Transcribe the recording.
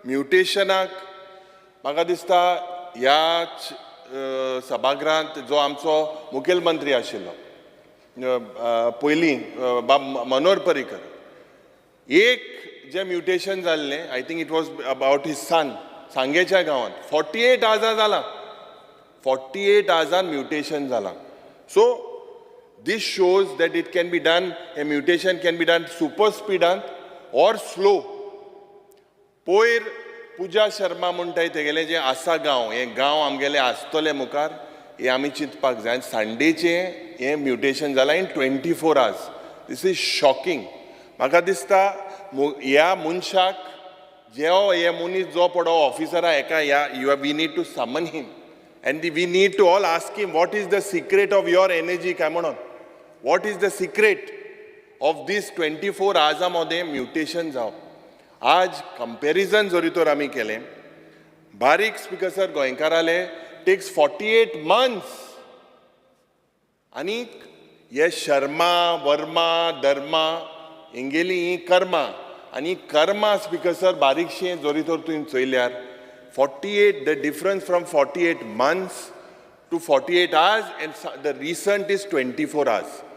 म्युटेशनाक म्हाका दिसता ह्याच सभागृहांत जो आमचो मुखेलमंत्री आशिल्लो पयलीं, बाब मनोहर पर्रीकर, एक जें म्युटेशन जाल्लें, I think it was about his son, सांगेच्या गांवांत 48 आवर्सां जालां, 48 आवर्सान म्युटेशन जालां. So this shows that it can be done, a mutation can be done super स्पिडान or slow. पयर पुजा शर्मा म्हणटाय, तेगेलें जें आसा गांव, हें गांव आमगेलें आसतलें मुखार, हें आमी चिंतपाक जाय. आनी सांडेचें हें म्युटेशन जालां in 24 hours. This is shocking. म्हाका दिसता ह्या मनशाक जो हे मनीस जो पडो ऑफिसरा हेका ह्या you we need to summon him and we need to all ask him, what is the secret of your energy काय म्हणून. What is the secret of this 24 आवर्सां मदें म्युटेशन जावप? आज कंपॅरिजन जरी तर आमी केलें बारीक, स्पिकर सर, गोंयकाराले टेक्स 48 मंथ्स आनी हे शर्मा, वर्मा, धर्मा हेंगेली ही कर्मा आनी कर्मा. स्पिकर सर, बारीकशें जरी तर तुवें चोयल्यार 48, the difference from 48 months to 48 hours and the recent is 24 hours.